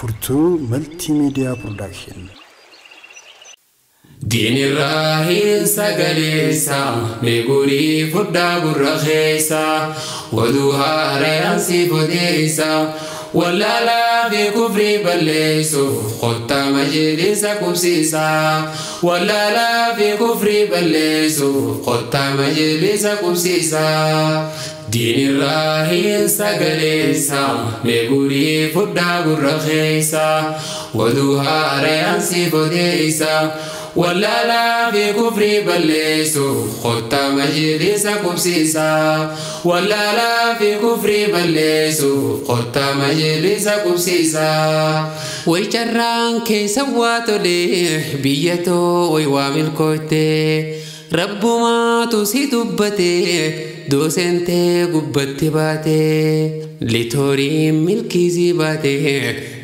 Furtuu Multimedia Production. Diinirraa hin sagaleessa, meegurii furdaa gurra keessa, oduu haarayaan si odeessa, wallaalaa fi kufrii balleessuuf kottaa majlisa qubsiisa. Wallaalaa fi kufrii balleessuuf kottaa majlisa qubsiisa. Diinirraa hin sagaleessa, meegurii furdaa gurra keessa, oduu haarayaan si odeessa. Wallaalaa fi kufrii balleessuuf kottaa majlisa qubsiisa. Wallaalaa fi kufrii balleessuuf kottaa majlisa qubsiisa. Way carraan keessa waa tolee, biyya too way waa milkooyte, rabbumaatu si dubbate, dooseentee gubbatti baate, litooriin milkiisii baate,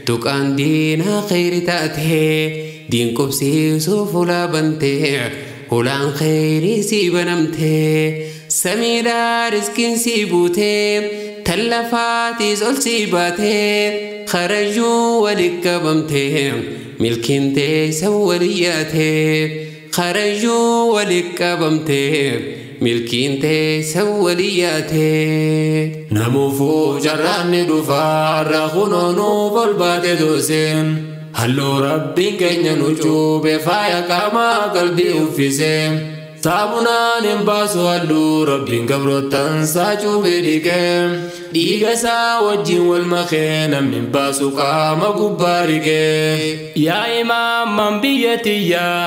tuqaan diinaa kheyri taate. Diin qubsiisuuf hulaa bantee, hulaan kheyrii sii banamtee, samiidhaa riskiin sii buutee, tallafaatiis ol sii baatee, karayyuu walit qabamtee, milkiin teessa walii yaatee, karayyuu walit qabamtee, milkiin teessa walii yaatee. Namuufuu carraan ni dhufaa, har'a kunoo nuuf ol baate dooseen. Halluu rabbiin keenya nu cuube, faaya qaamaa qalbii uffise. Saamunaan hin baasu halluu rabbiin gabroottan isaa cuube dhiqee. Dhiiga isaa wajjin wal makee namni hin baasu qaama gubbaa riqee. Yaa imaamman biyya tiyyaa,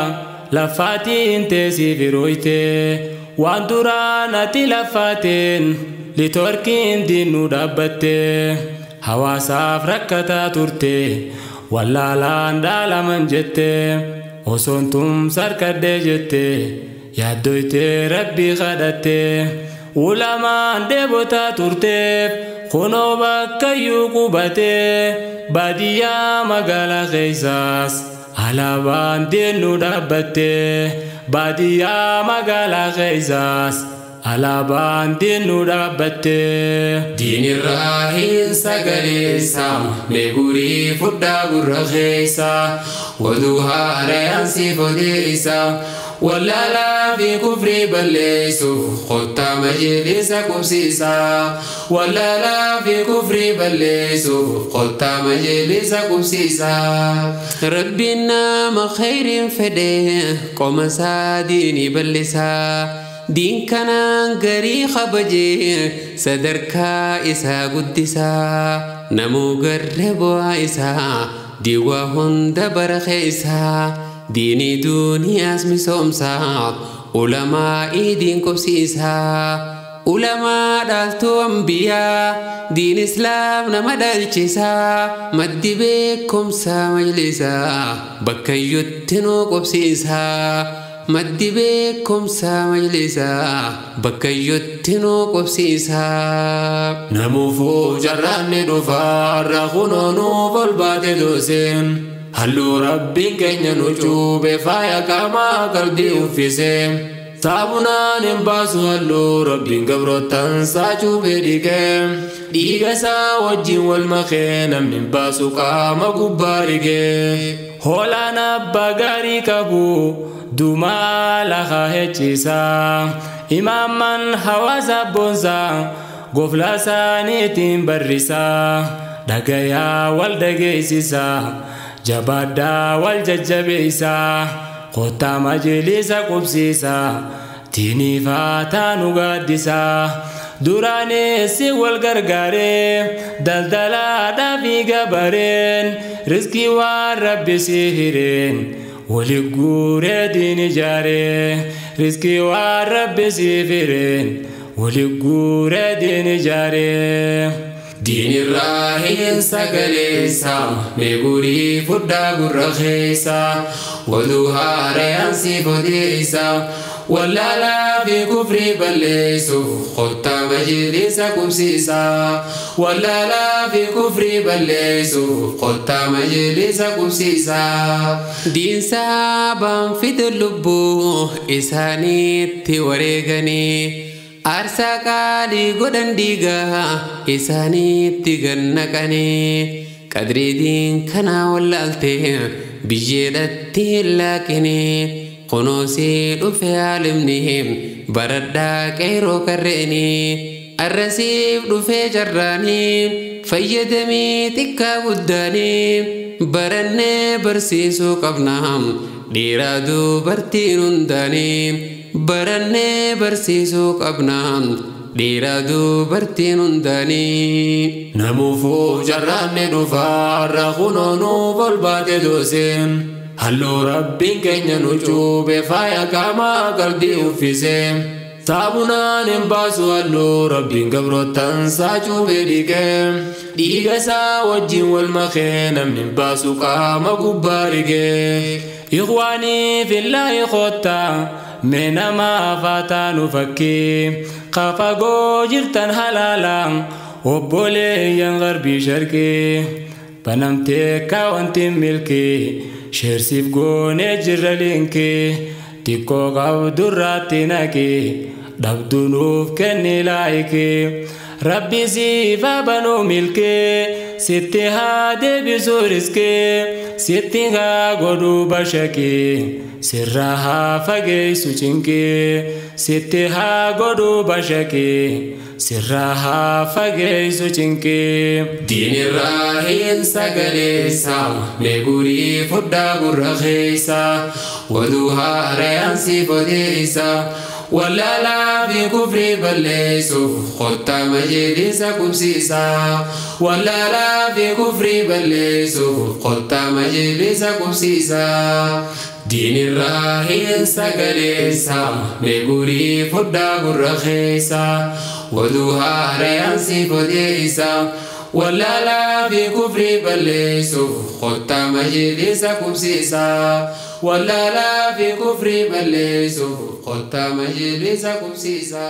lafaatiin teessii firooyte. Waan duraan ati lafaateen liitoorkiin diinuu dhaabbatte. Hawaasaaf rakkataa turte. Wallaalaan dhaalaman jette, osoon tumsa harkadhee jette, yaaddoytee rabbii kadhatte. Ulamaan dheebotaa turteef kunoo bakkayyuu qubate, baadiyyaa magaalaa keessaas alaabaan deennuu dhaabbatte. Baadiyyaa magaalaa keessaas alaabaan deennuu dhaabbatte. Diinirraa hin sagaleessa, meegurii furdaa gurra keessa, oduu haarayaan si odeessa. Wallaalaa fi kufrii balleessuuf kottaa majlisa qubsiisa. Wallaalaa fi kufrii balleessuuf kottaa majlisa qubsiisa. Rabbiin nama kheyriin fedhe qoma isaa diinii bal'isaa. Diin kanaan garii kabajee sadarkaa isaa guddisaa. Namuu garree bu'aa isaa diiwaa hunda bara keessaa. Diinii duuniyaas misoomsaa, ulamaa diin qubsiisaa. Ulamaa dhaaltuu ambiyaa, diin islaam nama dhalchisaa. Maddi beekumsaa majlisaa, bakkayyutti nu qubsiisaa. Maddi beekumsaa majlisaa, bakkayyutti nu qubsiisaa. Namuufuu carraan ni dhufaa, har'a kunoo nuuf ol baate dooseen. Halluu rabbiin keenya nu cuube, faaya qaamaa qalbii uffise. Saamunaan hin baasu halluu rabbiin gabroottan isaa cuube dhiqee. Dhiiga isaa wajjin wal makee namni hin baasu qaama gubbaa riqee. Hoolaan abbaa gaarii qabu dumaa lafa hechiisa. Imaamman hawaasa boonsaa, gofla isaaniitiin barrisa. Dhagayaa wal dhageessisa, jabaadhaa wal jajjabeessa. Kottaa majlisa qubsiisa, diiniifaa taanu gaaddisa. Duraanis wal gargaaree, daldalaadhaa fi gabareen, riskii waan rabbi si hireen, wali guuree diin ijaaree. Riskii waan rabbi si hireen, wali guuree diin ijaaree. Diinirraa hin sagaleessa, meegurii furdaa gurra keessa, oduu haarayaan si odeessa. Wallaalaa fi kufrii balleessuuf kottaa majlisa qubsiisa. Wallaalaa fi kufrii balleessuuf kottaa majlisa qubsiisa. Diin saabaan fide lubbuu isaaniitti wareeganii, aarsaa qaalii godhan dhiigaa isaaniitti gannaqanii. Qadrii diin kanaa wallaalte biyyeedhatti hin laaqini. Kunuunsii dhufe aalimni baradhaa qeeroo karreeni. Arrasiif dhufee carraanii fayyadamii xiqqaa guddaanii barannee barsiisuu qabna dhiiraa dubartiin hundaanii barannee barsiisuu qabna dhiiraa dubartiin hundaanii. Namuufuu carraan ni dhufa har'a kunoo nuuf ol baate dooseen. Halluu rabbiin keenya nu cuube faaya qaamaa qalbii uffisee. Saabunaan hin baasu halluu rabbiin gabroottan saa cuubee dhiqee. Dhiiga isaa wajjin wal makee namni hin baasu qaama gubbaa rigee. Ikhwaanii fillaahi koottaa mee nama faataa nu fakkii. Qafagoo jirtan halaala obboleeyyan garbii sharqii. Banamtee kaawwantiin milkii sheersiif goonee jirra liinkii. Xiqqoo qabdurraatti naqi dhabdu nuuf kenni laayikii. Rabbi siif haa banuu milkii sitti haa deebisu riskii sitti haa godhu bashaqii sirraa haa fageessu cinqii sitti haa godhu bashaqii sirraa haa fageessu cinqii. Diinirraa hin sagaleessa mee gurii foddaa gurra keessa oduu haarayaan siif odeessa. Wallaalaa fi kufrii balleessuuf kottaa majeelisa qubsiisa. Wallaalaa fi kufrii balleessuuf kottaa majeelisa qubsiisa. Diinirraa hin sagaleessa mee gurii foddaa gurra keessa oduu haarayaan siif odeessa. Wallaalaa fi kufrii balleessuuf kottaa majeelisa qubsiisa. Wallaalaa fi kufrii balleessuuf kottaa majeelisa qubsiisa.